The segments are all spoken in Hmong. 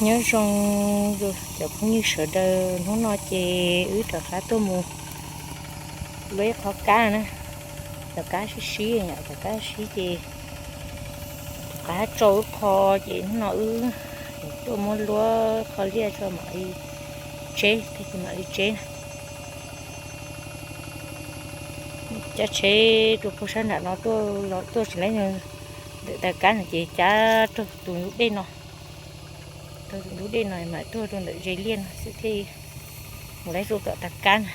Nyob zoo cov phooj ywg sawv daws, hnub no ces wb rov qab tuaj mus luaj ib qho kab na. Cov kab sib sib, cov kab sib ces rov qab tsau ib qho, ces hnub no wb tuaj muab luab qho liaj tso mam li tseb, thiaj mam li tseb na. Cab tsheb rau puag sab nram no tuaj, los tuaj tsis laib ntawm taw kab no ces cab raug tus ntug dej no, raug tus ntug dej no mam tuaj rau ntawm ze liaj no xwb thiaj mus laib rau tom taw kab na.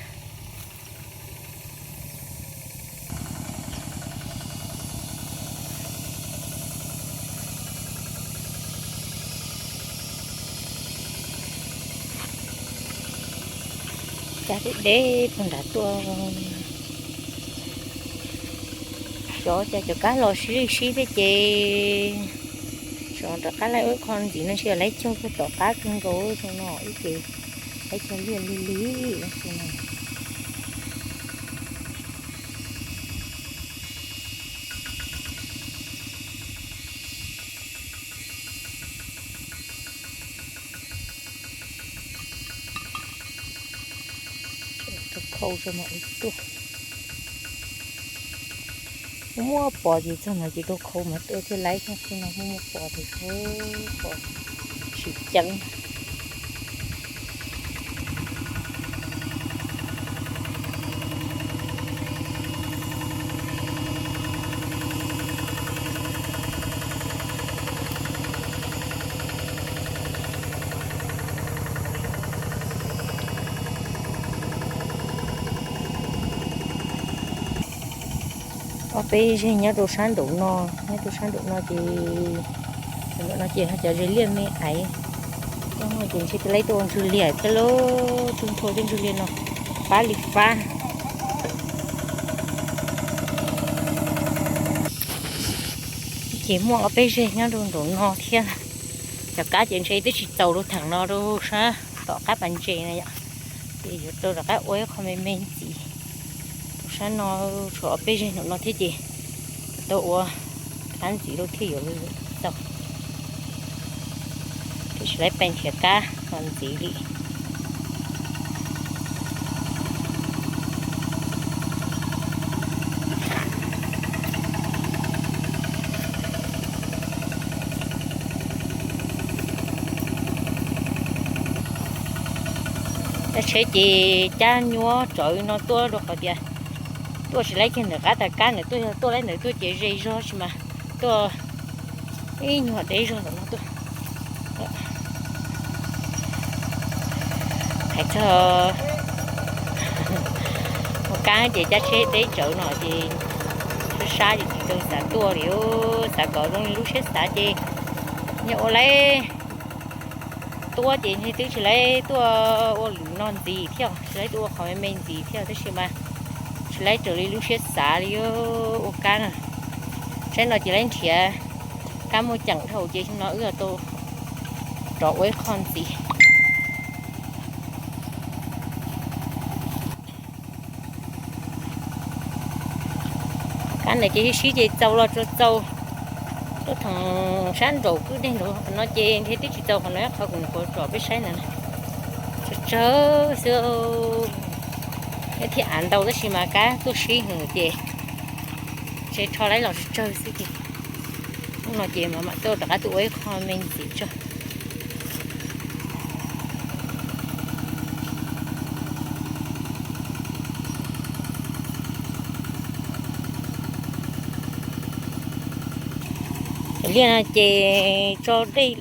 Cab deb deb puag nrad tuaj. Xyov cas cov kab los sib sib thiab ces xyov rov qab laib ua ib qho ntxiv no, ntshe yog laib caug puag tom qab kawg nkaus zoo no ib ces laib caug liaj lig lig no. Rau khau tso mam li tuaj. Muaj muaj pos ces txog no ces rau khau mas tuaj thiaj laib, txog no muaj muaj pos ces rau pos tsis ceev. Ob peb zeg nyob rau sab nraum no, nyob rau sab nraum no ces, nraum no ces ho cov ze liaj me aiv. Coj no ces ntshe twb laib tuaj ua ntswg liag thiab lauj, tug nthua tej ntswg liag no fab li fab. Ces muaj ob peb zeg nyob rau nraum no thiab. Cov kab ces ntshe twb tsis txaus rau theem no rau sab tom qab pas ntses na yom. Ces yuav rau rov qab ua ib qho me me ntxiv. Rau sab no tshuav ob peb zeg nraum no thiab ces tau ua qab ntxiv rau thiaj yuav txaus. Thiab tsis laib pes nrhiav kab los ntxiv li. Cab tsheb ces cab nyuaj tsawv no tuaj rau qhov tias tuaj tsis laib kiag ntawm qab tas kab ntawd tuaj, yog tuaj laib ntawd tuaj ces ze zog tsis mas tuaj ib nyuag deb zog ntawm no tuaj. Hais txog ua kab ces cab tsheb deb tsawv no ces sab sab ces tsis tau xav tuaj li, xav kom zoo li lub siab xav ces yog ua laib tuaj ces ntshe twb tsis laib tuaj ua lwm no ntxiv thiab, tsis laib tuaj ua qhov me me ntxiv thiab tab sis mas tsis laib raws li lub siab xav li ua kab na. Saib no ces laib nrhiav kab muaj ceem dhau ces no wb tau rov ua ib qho ntxiv. Kab ntawd ces sib sib ces txaus los tsuas txaus tuaj theem sab nraum kwj deg nraud no ces ntshe twb tsis txaus qhov no, qhov kuv nyuam qhuav tsom peb saib ntawd na. Tsawg tsawg xwb, nyob thiab av ntau tab sis mas kab tuaj sib heev ces ntshe rho laib los tsawg tsawg xwb ces hnub no ces mam mam tuaj rov qab tuaj ua ib qho me ntxiv tso. Cov liaj no ces tso dej,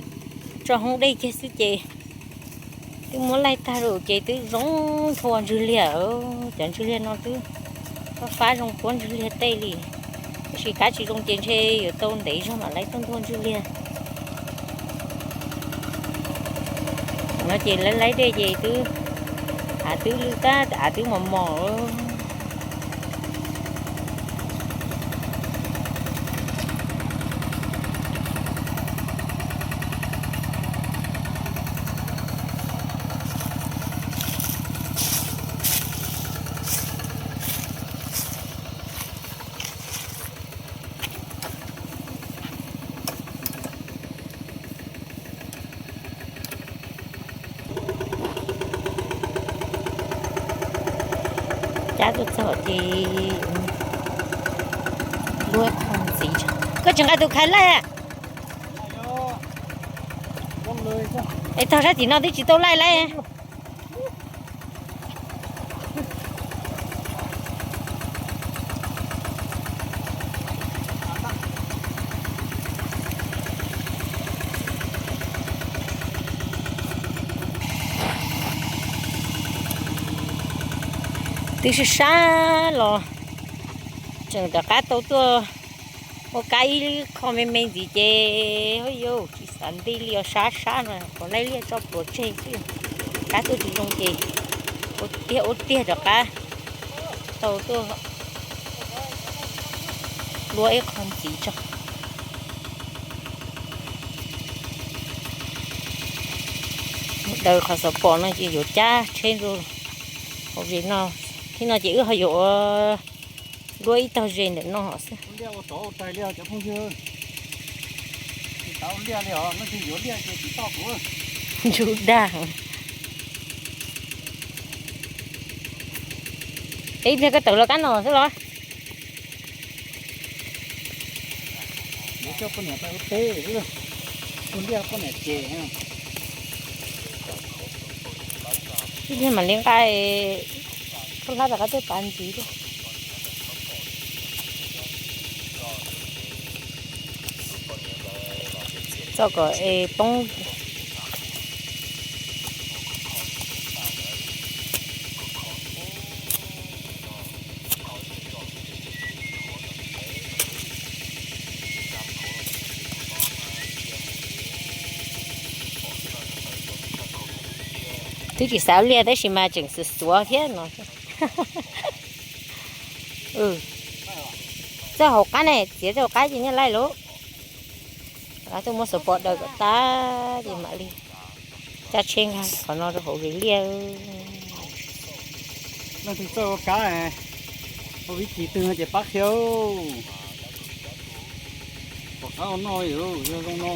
tso hoob dej kiag xwb ces twb muab laij tag lawm ces twb zoo nthua ntswg liag. Cov ntswg liag no twb fab fab zoo puab ntswg liag tej li, tab sis kab tsis zoo ces ntshe yuav tau ntev zog mam laib tuaj nthua ntswg liag. No ces laib laib dej ces twb, av twb lwj tag, av twb mos mos. Qab tuaj txog ces luab qhov ntxiv. Koj tsis nqa tus khaiv laij? Es tog sab tim no twb tsis tau laij laij. Twb sab sab los tseem rov qab tau tuaj ua kab ib qho me me ntxiv ces, hu yus tsis xav nti li os, sab sab no qhov laij liaj tso pluav tseg xwb. Qab tuaj tsis zoo ces ua tiag ua tiag rov qab tau tuaj luab ib qho ntxiv tso. Daws qhov xov pom no ces yuav cab tsheb rau hauv zes no. Thib no ces wb ho yuav ua luab ib tog zes ntawm no xwb. Ntsuj dag. Ib pliag koj tawm los kab no xwb los? Ib pliag mam li nqa khaub hlab rov qab tuaj pav ntxiv thiab. Txoj kom es poob. Twb tsis xav liaj tab sis mas tseem xuav xuav thiab no. Txoj hauv qab ne, txiav txoj hauv qab ces nyaj laij lauj. Lawv tuaj muab xov pom daws kom tag ces mam li cab tsheb nqa qhov no rau hauv zes liaj. Leej twg txawj ua kab, ua vib kis twg no ces pab qhia. Pom qab ua noj, yog zoo no.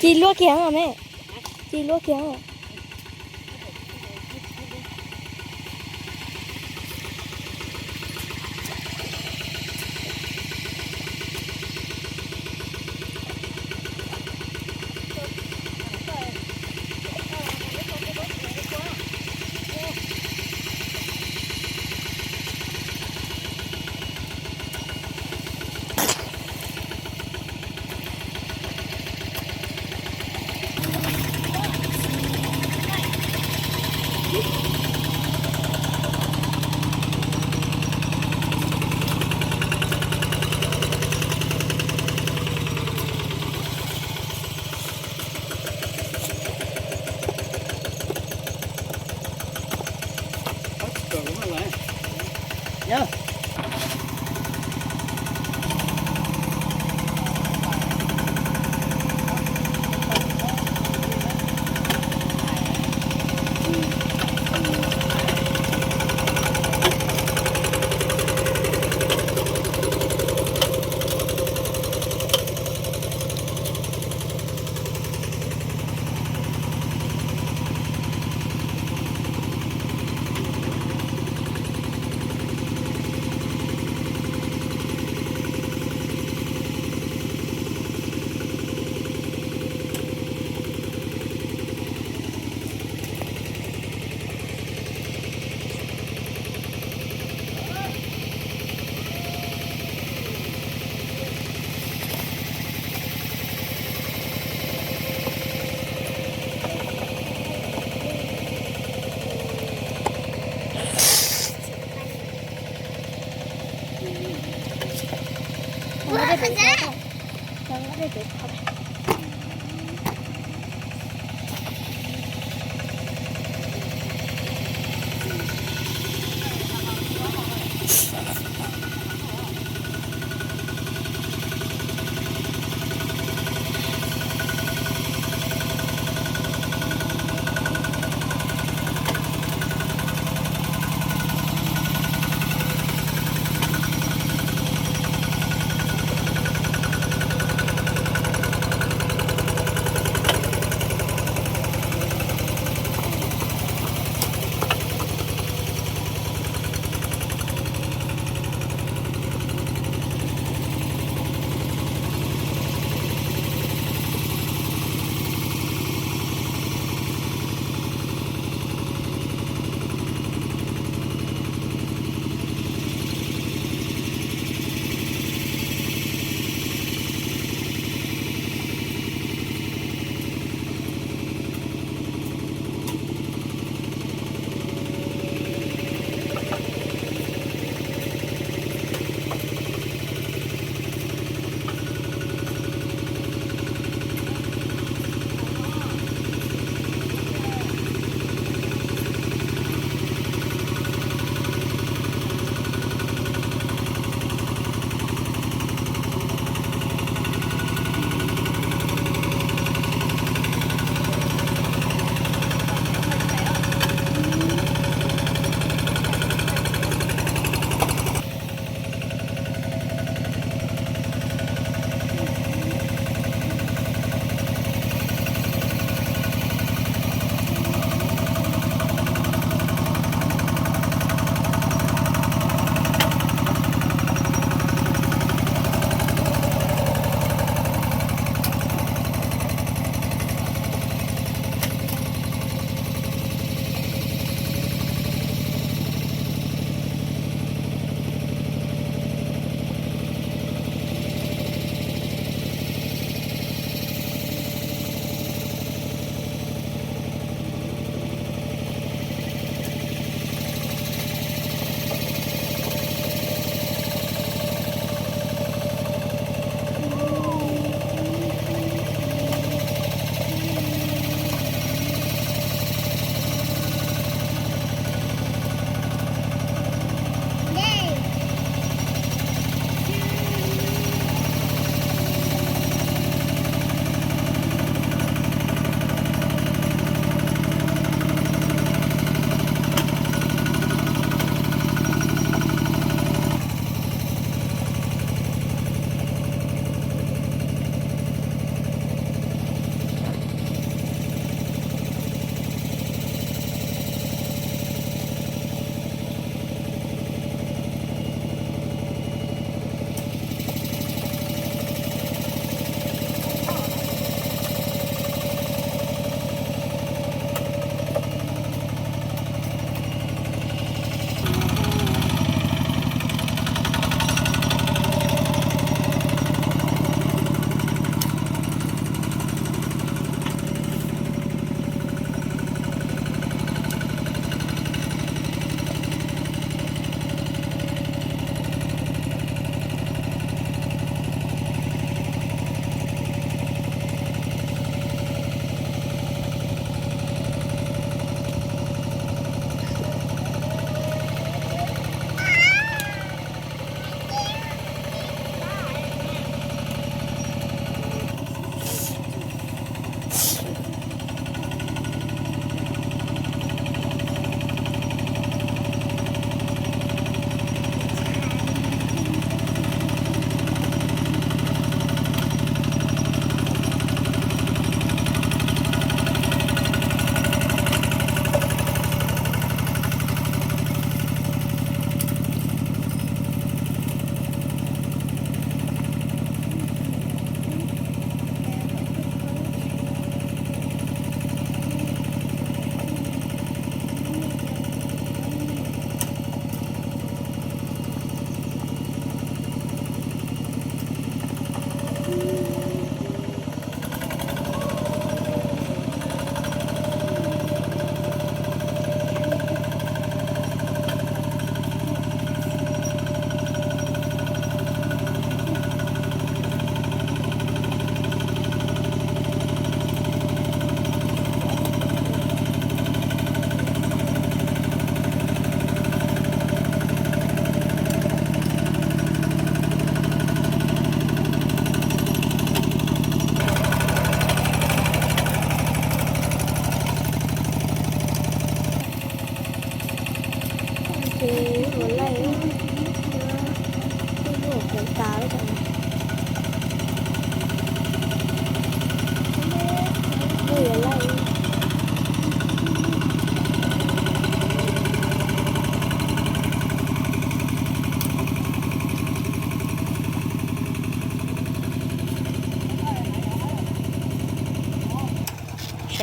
Ci luaj kiag me, ci luaj kiag.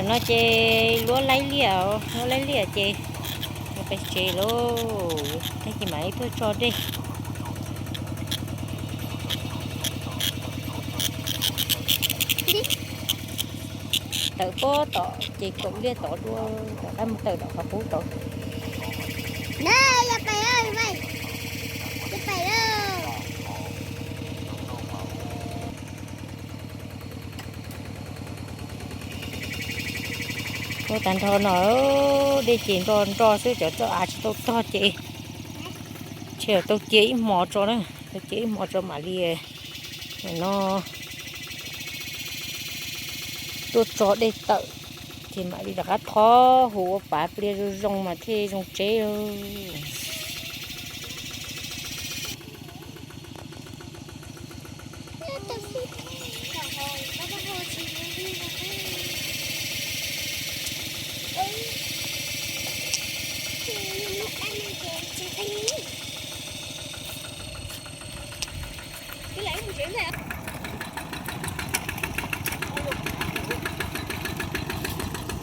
No ces luab laib liaj, luab laib liaj ces mus pem tsev lauj, tag kis mam li tuaj tso dej. Tawm pob tom ces kaum liaj tod dua, tom qab mus tawm tom qhov qub tod. Tuaj tag nrho no, dej ces nro nro xwb, cov txoj av tsis tau tog ces tsis tau cia ib hmos tso na, tau cia ib hmos tso mam li no tuaj tso dej tawm, ces mam li rov qab thov hu ua pav pliag zoo zoo mas thiaj zoo tsev.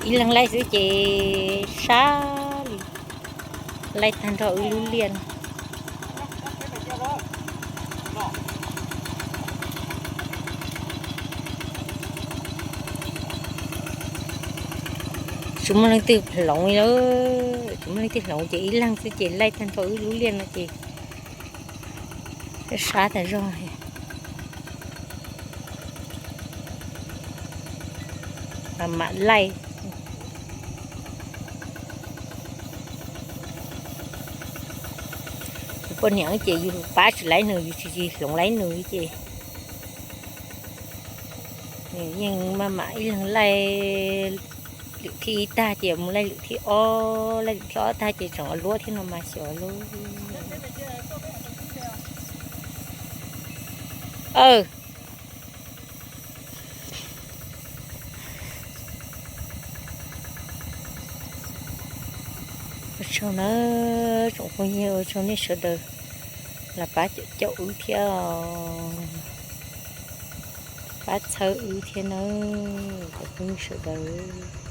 Ib leeg laij xwb ces sab li, laij tag nrho wb lub liaj no. Tsis muaj leej twg hloov li, tsis muaj leej twg hloov ces ib leeg xwb ces laij tag nrho wb lub liaj no ces sab tas zog. Mam mam laij. Yus poj niam ces yus pab tsis laib nws, yus tsis hloov laib nws ces nws yeej maj mam ib leeg laij lwm thib ib tag ces mus laij lwm thib ob, laij lwm thib ob tag ces tseem luab thiab no mas xyov lauj. Ua tsaug nawb tsoom phooj ywg, ua tsaug nej sawv daws los pab caum caum wb thiab, pab txhawb wb thiab nawb tsoom phooj ywg sawv daws.